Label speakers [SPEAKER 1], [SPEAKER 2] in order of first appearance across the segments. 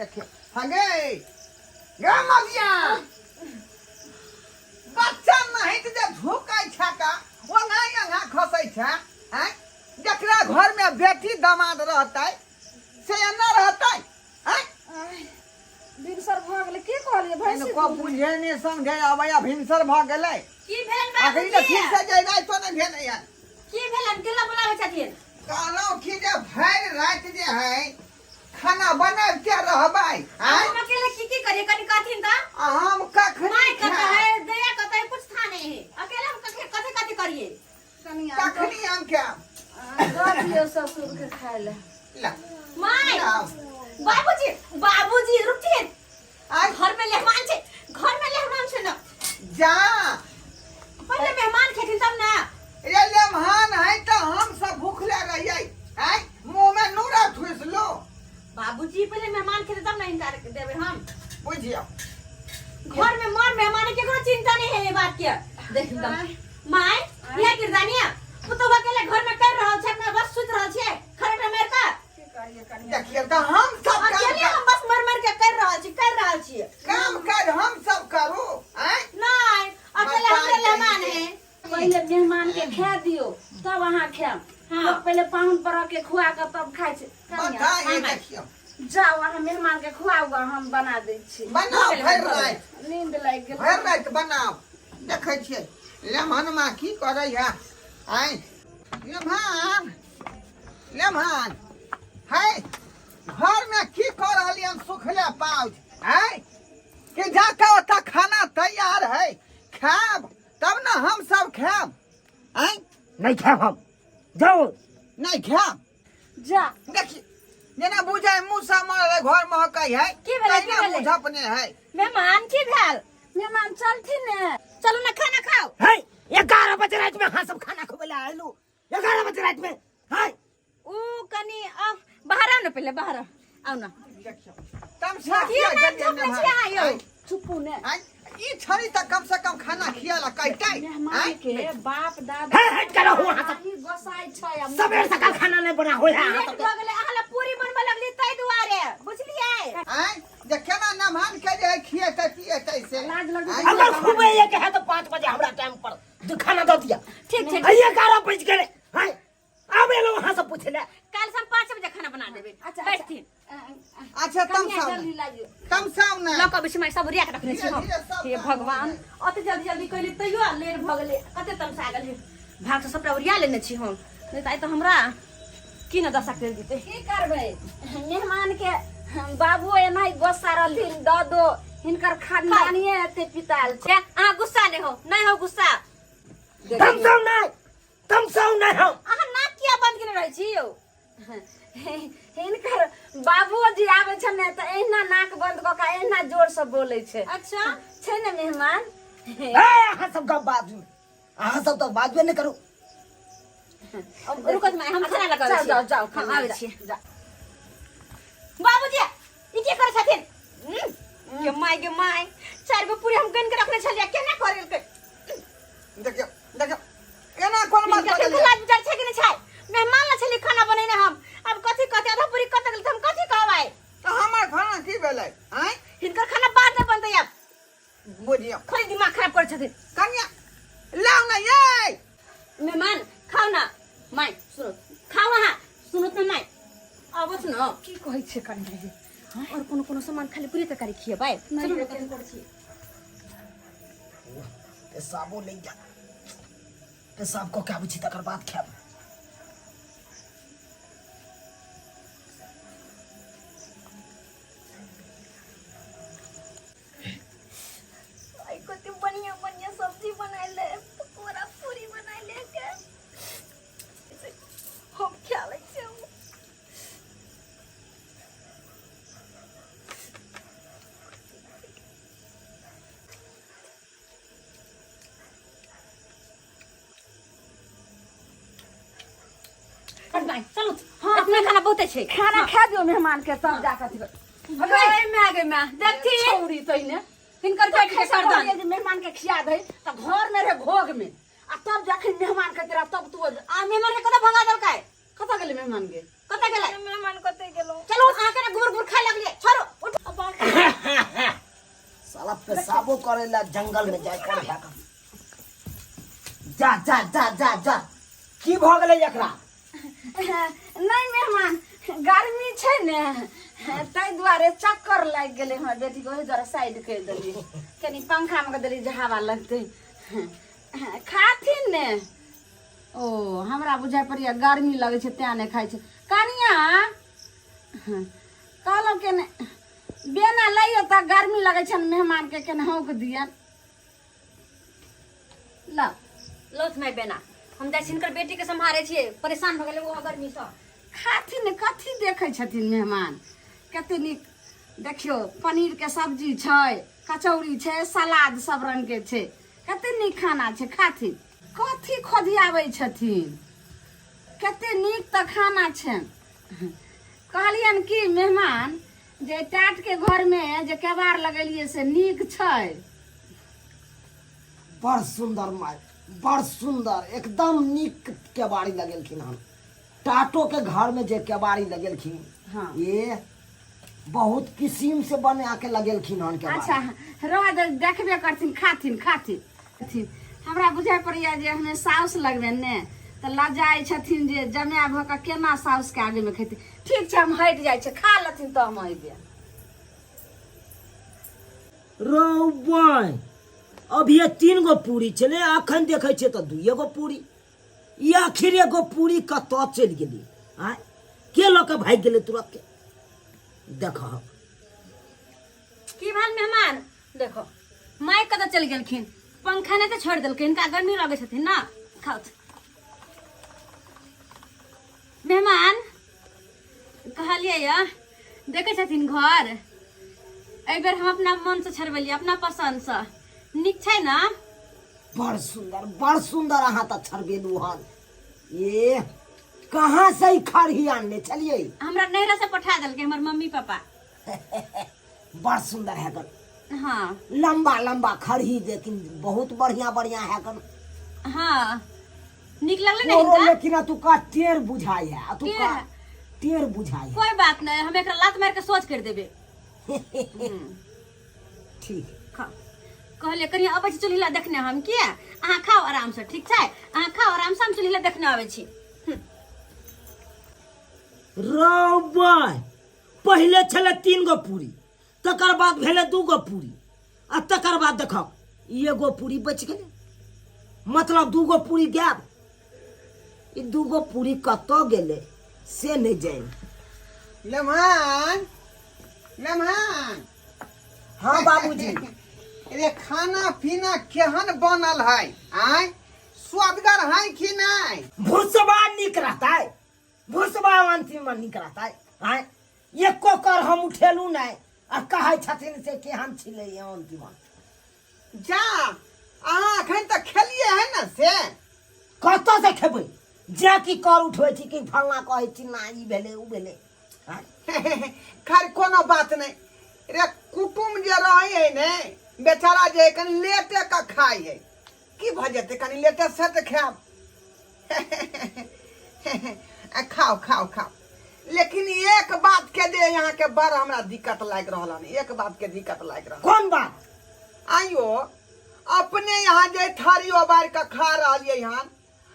[SPEAKER 1] देखियो हगे गे मगिया बच्चा नहीं जे झुकै छै का ओ नहीं अंगा खसै छै आँय जकरा घर में बेटी दामाद रहतै से एना रहतै आँय
[SPEAKER 2] भिनसर भऽ गेलै की कहलियै भैंसी
[SPEAKER 1] इनको बुझे नहि समझे आबैया भिनसर भऽ गेलै
[SPEAKER 3] की भेल
[SPEAKER 1] अखनी तऽ ठीक से जे राति नहि भेलै हन
[SPEAKER 3] की भेल केला बोलाबै छथिन
[SPEAKER 1] कहलहुँ कि जे भरि राति जे है खाना बनबिते रहबै आँय
[SPEAKER 3] हम अकेले की की करिए कनी कहथिन त
[SPEAKER 1] आ हम कखनी
[SPEAKER 3] माय कत
[SPEAKER 1] खायब?
[SPEAKER 3] है दया कत है कुछ था नहीं है अकेले हम कथी कथी कथी करिए
[SPEAKER 2] कनिया
[SPEAKER 1] कखनी हम खायब
[SPEAKER 2] दऽ दियौ ससुरके खाय लए
[SPEAKER 1] ला
[SPEAKER 3] माय
[SPEAKER 1] लाउ।
[SPEAKER 3] बाबूजी बाबूजी रुकथिन
[SPEAKER 1] आइ
[SPEAKER 3] घर में मेहमान छै घर में मेहमान छै ना
[SPEAKER 1] जा
[SPEAKER 3] पहिले मेहमान खेथिन तब ना
[SPEAKER 1] रे लेमहान है तऽ हम सब भूखले रहियै आँय मुँह में नूरा ठुसि लो
[SPEAKER 3] बाबूजी पहिले मेहमान खेते तब ना इनकार देबै हम
[SPEAKER 1] बुझियौ
[SPEAKER 3] घर में मर मेहमान के केकरो चिंता नहीं है ये बात के देख my यह गिरदानिया पुतोह अकेले घर में कर रहल छै अपना बस सुत रहल छै खरटा मार के
[SPEAKER 2] की करियै कनिया
[SPEAKER 1] देखियौ तऽ हम सब काम
[SPEAKER 3] अकेले हम बस मर मर के कर रहल छी कर रहल छी
[SPEAKER 1] काम कर हम सब करू आँय
[SPEAKER 3] नहीं अकेले हमरे मेहमान है
[SPEAKER 2] पहिले मेहमान के खा दियौ तब अहाँ खायब
[SPEAKER 3] हाँ।
[SPEAKER 2] लोक पहिले पाहुन परक के खुआ कऽ तब खाइ छै कनिया
[SPEAKER 1] बताइए
[SPEAKER 3] हाँ,
[SPEAKER 1] देखियौ
[SPEAKER 2] जाउ अहाँ मेहमान के खुआउ गऽ हम बना दै छी
[SPEAKER 1] बनाउ भरि राति
[SPEAKER 2] नींद लागि गेल
[SPEAKER 1] भरि राति बनाउ देखै छियै लेमहनमा की करै है आँय लेमहन लेमहन है घरमे की कऽ रहलियै हन सुखले पाउज आँय कि जाके ओतऽ खाना तैयार है खायब तब ने हम सब खायब आँय
[SPEAKER 4] नहीं खायब हम जाओ
[SPEAKER 1] नहीं खायब
[SPEAKER 2] जा
[SPEAKER 1] देखी जेना बुझाय मुँह से मरल है घर महकै है
[SPEAKER 3] की भेलै, की
[SPEAKER 1] तहिना
[SPEAKER 3] भेलै?
[SPEAKER 1] मुँह झपने है
[SPEAKER 3] मेहमान की भेल
[SPEAKER 2] मेहमान चलथिन ने
[SPEAKER 3] चलू ना खाना खाओ
[SPEAKER 4] है 11 बजे रात में हाँ सब खाना खुबे ला आयलू 11 बजे रात में है
[SPEAKER 3] ऊ कनी आ बाहर आउ ना पहिले बाहर आउ। आउ ना
[SPEAKER 1] देखियौ तमसा
[SPEAKER 3] की
[SPEAKER 1] किया
[SPEAKER 3] नाम
[SPEAKER 1] गेलियै
[SPEAKER 3] झपने
[SPEAKER 1] नेभान?
[SPEAKER 3] छियै अहाँ यौ?
[SPEAKER 1] आँय,
[SPEAKER 2] चुपू ने
[SPEAKER 1] आँय, ई छड़ी तऽ कम से कम खाना खिया ला कहतै
[SPEAKER 2] मेहमान
[SPEAKER 1] आँय?
[SPEAKER 2] के बाप दादा
[SPEAKER 4] हे, हट के रहू अहाँ सब।
[SPEAKER 2] ई गोसाइ छै आ
[SPEAKER 4] सबेर सकाल खाना नहीं बना होय है अहाँ
[SPEAKER 3] लेट
[SPEAKER 4] सबके
[SPEAKER 3] भऽ गेलै अहाँ लए पूरी बनबऽ लगली ताहि दुआरे बुझलियै
[SPEAKER 1] आँय जे केना नमहन के जे है खिएतै पिएतै से
[SPEAKER 2] लाज लगै
[SPEAKER 1] आँय?
[SPEAKER 4] अगर खुबे एक है तो 5 बजे हमरा टाइम पर जो खाना दऽ दिया
[SPEAKER 3] ठीक छै
[SPEAKER 4] 11 बज गेलै है आबे लो वहां से पूछे ले
[SPEAKER 3] काल्हि से हम 5 बजे खाना बना देबै
[SPEAKER 2] अच्छा,
[SPEAKER 3] बैठथिन
[SPEAKER 1] अच्छा
[SPEAKER 2] कनिया
[SPEAKER 1] तमसाउ
[SPEAKER 2] जल्दी
[SPEAKER 1] नहि
[SPEAKER 2] लागियो
[SPEAKER 1] तमसाउ नहि
[SPEAKER 3] लऽ कऽ बीचमे सब ओरिया कऽ रखने छी हम
[SPEAKER 1] धीरे धीरे सब
[SPEAKER 3] हे
[SPEAKER 1] काम
[SPEAKER 3] भगवान अते जल्दी जल्दी कैली तैयो लेट भऽ गेलै कते तमसा गेलै भाग से सबटा ओरिया लेने छी हम नहि तऽ आइ तऽ हमरा की ने दशा करि देतै
[SPEAKER 2] की करबै मेहमान के बाबू एनाही गोस्सा रहलथिन दऽ दो हिनकर खानदानिये एते पिताल छै
[SPEAKER 3] ए, अहाँ गुस्सा नहि हो नहि हो गुस्सा
[SPEAKER 4] तमसाउ नहीं तमसाउ नहीं हम
[SPEAKER 3] अहाँ नाक किया बंद केने रहै छी यौ
[SPEAKER 2] हिनकर बाबूजी आबै छै ने तऽ एहिना नाक बंद कऽ के एहिना जोर से बोलै छै
[SPEAKER 3] अच्छा
[SPEAKER 2] छै ने मेहमान
[SPEAKER 4] ए अहाँ सब गप बाजू अहाँ सब तऽ बाजबे नहीं करू
[SPEAKER 3] रुकत माय हम खाना लगाबै
[SPEAKER 2] जाओ
[SPEAKER 3] छी
[SPEAKER 2] जाओ जाओ
[SPEAKER 3] हम
[SPEAKER 2] खाना
[SPEAKER 3] आबै
[SPEAKER 2] जाओ,
[SPEAKER 3] छी
[SPEAKER 2] जाओ।
[SPEAKER 3] बाबूजी ई की करै छथिन गे my गे my चारि गो पूरी हम गनि के रखने छलियै केना कऽ देलकै
[SPEAKER 1] देखियौ देखियौ एना कोन बात
[SPEAKER 3] हिनका
[SPEAKER 1] बजलियै
[SPEAKER 3] लाज विचार छै कि नहि छै मेहमान ला छलियै खाना बनेने हम आब कथी कथी आधा पूरी कतऽ गेल तऽ हम कथी कहबै
[SPEAKER 1] तऽ हमर खाना की भेलै आँय
[SPEAKER 3] हिनकर खाना बाद में बनतै आब
[SPEAKER 1] बुझियौ
[SPEAKER 3] खाली दिमाग खराब करै छथिन
[SPEAKER 1] कनिया लाउ ने यै
[SPEAKER 3] मेहमान खाओ ना माय सुनो खाओ अहाँ सुनो तऽ माय आबो सुनो
[SPEAKER 2] की कहै छै कनिया ये
[SPEAKER 3] और कोनो कोनो सामान खाली पूरी तरकारी खिएबै चलू ने कथी करै छी
[SPEAKER 4] पेशाबो लागि गेल पेशाब कऽ के आबै छी तकर बाद खायब
[SPEAKER 3] आइ कते बढ़िया बढ़िया सब्जी बनाइले पकौड़ा पूरी बनाइले के हम खा लै छियै चलू हाँ अपना खाना बहुते छै
[SPEAKER 2] खाना खा दियौ मेहमान के तब जा कऽ
[SPEAKER 3] गए माय गे माय देखथिन
[SPEAKER 2] छौरी तैने
[SPEAKER 3] हिनकर बेटी के करदन
[SPEAKER 2] जे मेहमान के खिया दे तऽ घर में रहे घोघ में आ तब जखन मेहमान के तेरा तब तू
[SPEAKER 3] आ मेहमान के कतऽ भगा देलकै
[SPEAKER 2] कतऽ गेलै मेहमान के
[SPEAKER 3] कतऽ गेलै
[SPEAKER 5] मेहमान कतऽ गेलहुँ
[SPEAKER 3] चलू अहाँ के घूर घूर खाय लगलियै छोड़ू उठू।
[SPEAKER 4] साला पेशाबो करे ला जंगल में जाए पड़े है। जा जा जा जा जा, की भऽ गेलै एकरा?
[SPEAKER 2] नहीं मेहमान, गर्मी छै ने, ताहि दुआरे चक्कर लागि गेलै हमर बेटीके, ओहि दुआरे साइड करि देलियै, कनि पंखामे कऽ देलियै जे हवा लगतै। खाथिन ने। ओ हमरा बुझाइ पड़ैए गर्मी लगै छै तेँ नहि खाइ छै। कनिया कहलहुँ के ने बेना लैयो तऽ गर्मी लगै छनि मेहमानके, केना हौक दियनि।
[SPEAKER 3] ल लौथ माय बेना, हम जाइ छी हिनकर बेटी के सम्हारे छियै, परेशान भऽ गेलै ओ गर्मी सँ।
[SPEAKER 2] खाथिन, कथी देखै छथिन मेहमान? कते नीक देखियौ, पनीरके सब्जी छै, कचौड़ी छै, सलाद सब रंगके छै, कते नीक खाना छै। खाथिन, कथी खोधियाबै छथिन? कते नीक तऽ खाना छनि। कहलियनि कि मेहमान जे टाटके घरमे जे केबाड़ लगेलियै से नीक छै?
[SPEAKER 4] बड़ सुंदर माय, बड़ सुंदर, एकदम नीक केबाड़ी लगेलखिन हन। टाटो के घर में जे केबाड़ी लगेलखिन, ये बहुत किस्म से बना के लगेलखिन हन केबाड़ी।
[SPEAKER 2] अच्छा रह दे, देखबे करथिन। खाथिन खाथिन खाथिन। हमरा बुझाइ पड़ैया जे हमे साउस लगबे ने तऽ लजाइ छथिन जे जमाय भऽ कऽ केना साउसके आगेमे खेथिन। ठीक छै, हम हटि जाइ छै, खा लेथिन तऽ हम अयबै।
[SPEAKER 4] रौ बाय, अभी ये 3 गो पूरी छलै, अखन देखै छियै तऽ दुइए गो पूरी। ई आखिर एगो पूरी कतऽ चलि गेलै? आँय, के लऽ कऽ भागि गेलै तुरत के? देखह।
[SPEAKER 3] की भेल मेहमान? देखो माय कतऽ चलि गेलखिन, पंखा नहि तऽ छोड़ि देलकै, हिनका गर्मी लगै छथिन ने। खाउ मेहमान। कहलियै यऽ देखै छथिन घर, एहि बेर हम अपना मनसँ छड़बेलियै, अपना पसन्दसँ। नीक छै ने?
[SPEAKER 4] बड़ सुंदर, बड़ सुंदर। अहाँ तऽ छड़बेलू हन। ए कहाँ से ई खरही आनने छलियै?
[SPEAKER 3] हमरा नैहरा से पठा देलकै हमर मम्मी पापा।
[SPEAKER 4] बड़ सुंदर है गन। लंबा लंबा खरही, लेकिन बहुत बढ़िया बढ़िया है गन।
[SPEAKER 3] हाँ, नीक लगलै ने
[SPEAKER 4] तोरो
[SPEAKER 3] हिनका?
[SPEAKER 4] लेकिन तुका टेर बुझाइ है तुका।
[SPEAKER 3] टेढ़ है।
[SPEAKER 4] टेर बुझाइ है।
[SPEAKER 3] कोई बात नहीं, हम एकरा लात मार के सोच कर देबे।
[SPEAKER 4] ठीक।
[SPEAKER 3] खाओ। कहलियै कनि अबै छी चूल्हिला देखने हम, किया अहाँ खाओ आराम से। ठीक छै, अहाँ खाओ आराम से, हम चूल्हिला देखने अबै छी।
[SPEAKER 4] रौ बाय, पहिले छलै 3 गो पूरी, तकर बाद भेलै 2 गो पूरी, आ तकर बाद देखक एगो पूरी बचि गेलै, मतलब 2 गो पूरी गायब। ई 2 गो पूरी कतऽ गेलै से नहि जानि।
[SPEAKER 1] लेमहान, लेमहान।
[SPEAKER 4] हाँ बाबूजी।
[SPEAKER 1] अरे खाना पीना केहन बनल है? आय, स्वादगर है कि नहीं?
[SPEAKER 4] भुसबा नीक रहता है, भुसबा अंतिम में नीक रहता है। आय, एको कर हम उठेलू नहि आ कहै छथिन से केहन छिलै अंतिम।
[SPEAKER 1] जा, अहाँ अखन तक खेलिए है ने से?
[SPEAKER 4] कतऽ से खेबै? जे कि कर उठबै छी कि फल्लाँ कहै चिल्लाँ ई भेलै ओ भेलै। आँय?
[SPEAKER 1] खैर कोनो बात नहीं रे, कुटुम जे रहे है ने बेचारा जे है कनि लेटे के खाइ है, की भऽ जेतै कनि लेटे से तऽ खायब। आ खाओ खाओ खाओ। लेकिन एक बात के जे यहाँ के बड़ हमरा दिक्कत लागि रहल हन, एक बात के दिक्कत लागि रहल।
[SPEAKER 4] कोन बात?
[SPEAKER 1] आइयो अपने यहाँ जे थारी उबारि कऽ खा रहलियै हन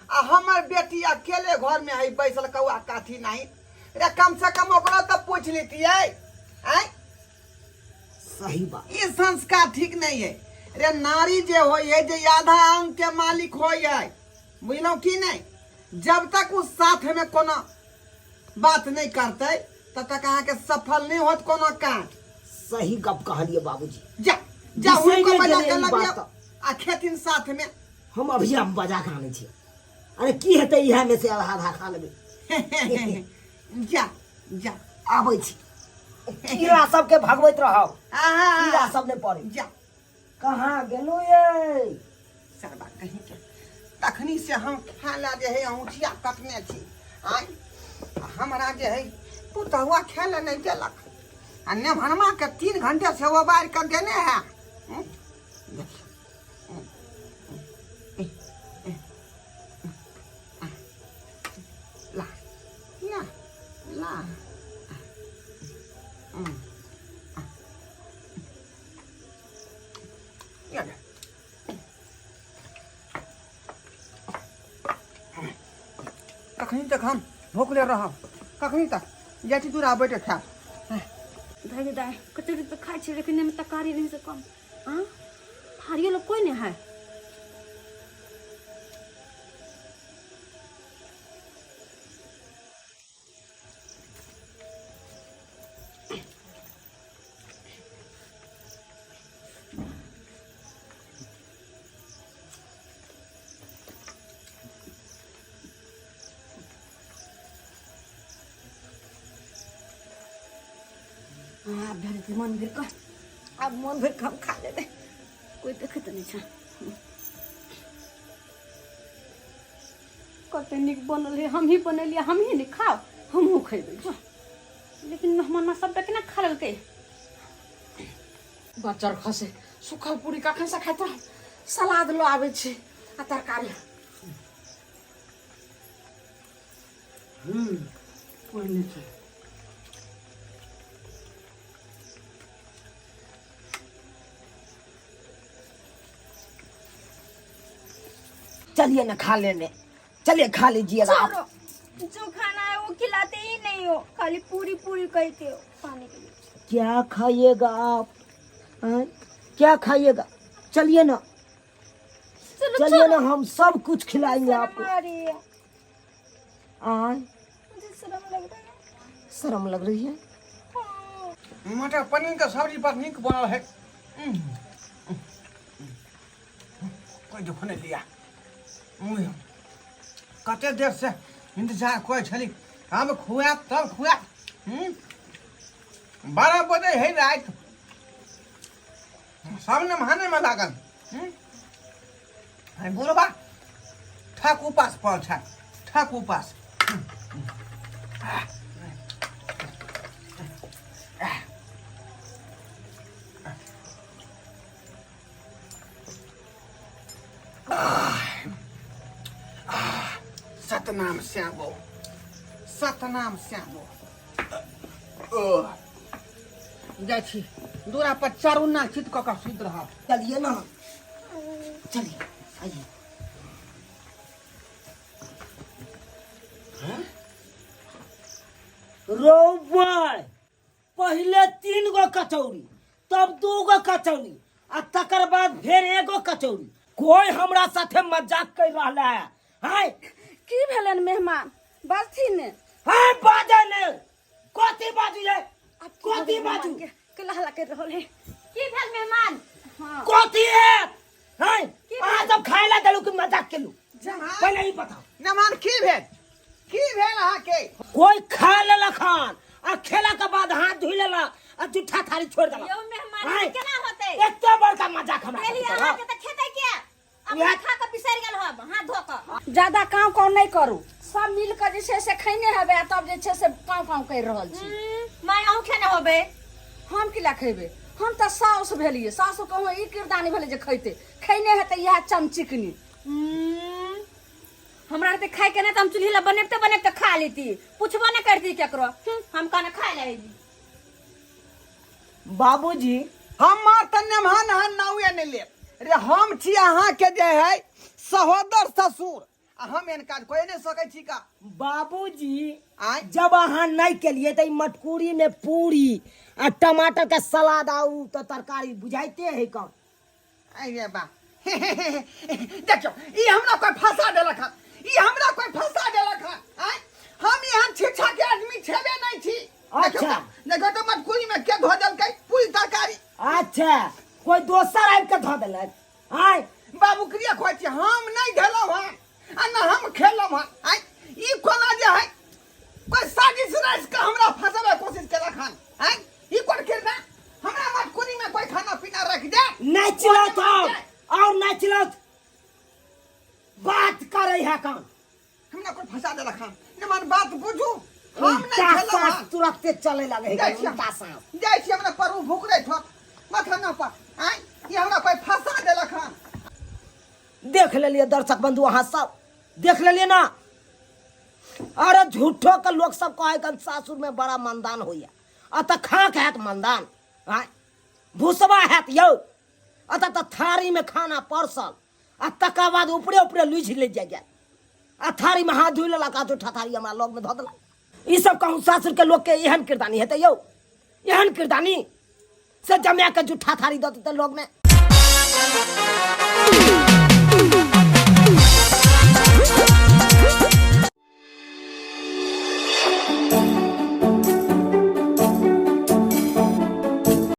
[SPEAKER 1] आ हमर बेटी अकेले घर में है बैसल, कौआ काथी नहीं रे, कम से कम ओकरो तऽ पूछ लेतियै। आँय?
[SPEAKER 4] सही बात।
[SPEAKER 1] ई संस्कार ठीक नहीं है रे। नारी जे होय है जे आधा अंग के मालिक होय है, बुझलहुँ की नहीं? जब तक ओ साथ में कोनो बात नहीं करते तब तक अहाँके सफल नहीं होत कोनो काज।
[SPEAKER 4] सही गप कहलिए बाबूजी।
[SPEAKER 1] जा जा,
[SPEAKER 4] बिसरि
[SPEAKER 1] हुनको बजा
[SPEAKER 4] गेलियै
[SPEAKER 1] के
[SPEAKER 4] ई
[SPEAKER 1] लबियौ
[SPEAKER 4] बात।
[SPEAKER 1] आ खेथिन साथ में।
[SPEAKER 4] हम अभी हम बजा के आनै छी। अरे की हेतै, इएह में से आधा आधा खा लेबै।
[SPEAKER 1] जा जा।
[SPEAKER 4] आबै छी, कीड़ा सबके भगबैत रहब।
[SPEAKER 1] आहा।
[SPEAKER 4] कीड़ा सब नहि पड़े।
[SPEAKER 1] जा।
[SPEAKER 4] कहाँ गेलू ये?
[SPEAKER 1] सरबा कहीं के, तखनी से हम खाय ला जे है औंठिया कटने छी। आय, हमरा जे है पुतहुआ खाय ला नहीं देलक आ नेभनमा के 3 घंटे से वो बाहर कर देने है। देखियौ। ला ला ला। कखनी तक हम भूखले रहब कखनी तक जाइ छी दूरा बैठ खायब।
[SPEAKER 3] दाइ दाइ कचौड़ी तऽ खाइ छै लेकिन एहिमे तरकारी नहि से कम। आँ थारियो लोग कोई नहीं है। आब भेल कि मन भरि कऽ, आब मन भरि कऽ हम खा लेबै, कोइ देखैत नहि छै। कते नीक बनल है, हमही बनेलियै, हमही ने खाउ, हमहूँ खयबै जो। लेकिन मेहमानमा सबटा केना खा लेलकै?
[SPEAKER 2] बच्चर खसे सूखल पूरी कखन से खाइत रहब। सलाद लऽ आबै छी आ तरकारी।
[SPEAKER 1] कोइ नहि छै।
[SPEAKER 4] चलिए ना खा लेने, चलिए खा लीजिएगा आप।
[SPEAKER 5] छोड़ो, जो खाना है वो खिलाते ही नहीं हो, खाली पूरी पूरी कहते हो खाने के लिए।
[SPEAKER 4] क्या खाइएगा आप? हैं? क्या खाइएगा? चलिए ना।
[SPEAKER 5] चलो।
[SPEAKER 4] चलिए ना, हम सब कुछ खिलाएंगे
[SPEAKER 5] शर्म
[SPEAKER 4] आपको।
[SPEAKER 5] आ रही है।
[SPEAKER 4] आए?
[SPEAKER 5] मुझे शर्म लग रहा है।
[SPEAKER 4] शर्म लग रही है?
[SPEAKER 5] हाँ।
[SPEAKER 1] मटर पनीर के सब्जी पर नीक बनल है। कोई दुख नहीं लिया। कते देर से इंतजार करै छली, हम खुआब तब खुआब। 12 बजे है राति, सब नहाने में लागल। बुढ़बा ठक उपास पड़ल छै, ठक उपास। सतनाम श्यामो, सतनाम श्यामो। जाइ छी दूरा पर, चारू ना चित कऽ कऽ सुति रहब।
[SPEAKER 4] चलिए ना, चलिए, आइए। रौबर पहिले 3 गो कचौड़ी, तब 2 गो कचौड़ी आ तकर बाद फेर एगो कचौड़ी। कोई हमरा साथे मजाक कर रहा है? हाय।
[SPEAKER 2] की भेलन मेहमान? बाजथिन ने।
[SPEAKER 4] हाय, बाजे ने, कथी बाजू ये? कथी बाजू?
[SPEAKER 3] के लहला कर रहल है। की भेल मेहमान?
[SPEAKER 2] हाँ।
[SPEAKER 4] कथी है? हाय, अहाँ सब खाय ला देलू कि मजाक केलू? पहिले ई बताओ।
[SPEAKER 1] मेहमान, की भेल? की भेल अहाँके?
[SPEAKER 4] कोई खा लेलक हन आ खेला के बाद हाथ धोइ लेलक आ जूठा थाली छोड़ देलक।
[SPEAKER 3] यौ मेहमान,
[SPEAKER 4] आँय।
[SPEAKER 3] केना होतै?
[SPEAKER 4] एते बड़का मजाक हमरा
[SPEAKER 3] पहिले
[SPEAKER 4] साथे
[SPEAKER 3] अहाँ के
[SPEAKER 4] करब?
[SPEAKER 3] तऽ खेतै के अपना खा कऽ बिसरि गेल हम हाथ धो कऽ।
[SPEAKER 2] ज्यादा काँव काँव नहि करू, सब मिल कऽ जे छै से खैने हेबै आ तब जे छै से काँव काँव करि रहल छी।
[SPEAKER 3] माय, अहूँ खेने होबै।
[SPEAKER 2] हम किला खेबै? हम तऽ साउस भेलियै, सासु कहूँ ई किरदानी भेलै जे खैतै, खैने हेतै इएह चमचिकनी।
[SPEAKER 3] हमरा रहते खाय के नहि तऽ हम चूल्ही लए बनेबते बनेबते खा लेती, पूछबो नहि करती केकरो। हम कहने खाय ले अयली।
[SPEAKER 4] बाबूजी,
[SPEAKER 1] हमर तऽ नेमहन अहाँ नावे नहि लेब रे। हम छी अहाँके जे है सहोदर ससुर आ हम एहन काज कए नहि सकै छी का।
[SPEAKER 4] बाबूजी,
[SPEAKER 1] आँय?
[SPEAKER 4] जब अहाँ नहीं केलिए तो ई मटकूरी में पूरी आ टमाटर के सलाद आ उ तो तरकारी बुझाइते है कम।
[SPEAKER 1] अरे बा, देखियौ, ई हमरा कोई फंसा देलक हन, ई हमरा कोई फंसा देलक हन। आँय, हम एहन छिछा के आदमी छेबे नहीं छी। देखियौ।
[SPEAKER 4] अच्छा।
[SPEAKER 1] देखियौ तऽ मटकुरी में के धो देलकै पूरी तरकारी?
[SPEAKER 4] अच्छा, कोई दोसर आबि के धऽ देलक? आँय?
[SPEAKER 1] बाबू, क्रिया खोइ छी, हम नहीं धेलहुँ हन आ न हम खेलहुँ हन। आँय, ई कोना जे है कोई साजिश रचि कऽ हमरा फंसाबै कोशिश केलक हन। आँय, ई कोन किरना हमरा मटकुरी में कोई खाना पीना रख दे?
[SPEAKER 4] नहीं चिल्लात और नहीं चिल्लात, बात करे है काम।
[SPEAKER 1] हमरा कोई फंसा देलक हन। निमन बात बुझू, हम नहीं
[SPEAKER 4] उल्टा
[SPEAKER 1] खेलहुँ
[SPEAKER 4] सांस
[SPEAKER 1] हन।
[SPEAKER 4] तुरंते चले लगे है।
[SPEAKER 1] जाइ छी।
[SPEAKER 4] उल्टा सांस।
[SPEAKER 1] जाइ छी, हमरा परू भुकरै छौ माथा न पर। आँय, ई हमरा कोई फंसा देलक हन।
[SPEAKER 4] देख लेलिए दर्शक बंधु, अहाँ सब देख लेलिए ना? अरे झूठो के लोग सब कहे कि सासुर में बड़ा मनदान होइया, अत खाक हैत मनदान? आँय, भूसबा हैत यौ? अत तऽ थारी में खाना परसल आ तकर बाद ऊपरे ऊपरे लुझि ले जाय गेल। आ थारीमे हाथ धोइ लेलक आ जूठा थारी हमरा लगमे धऽ देलक। ई सब कहूँ सासुर के लोग के एहन किरदानी हेतै यौ, एहन किरदानी से जमा के जूठा थारी दऽ देतै लोग में।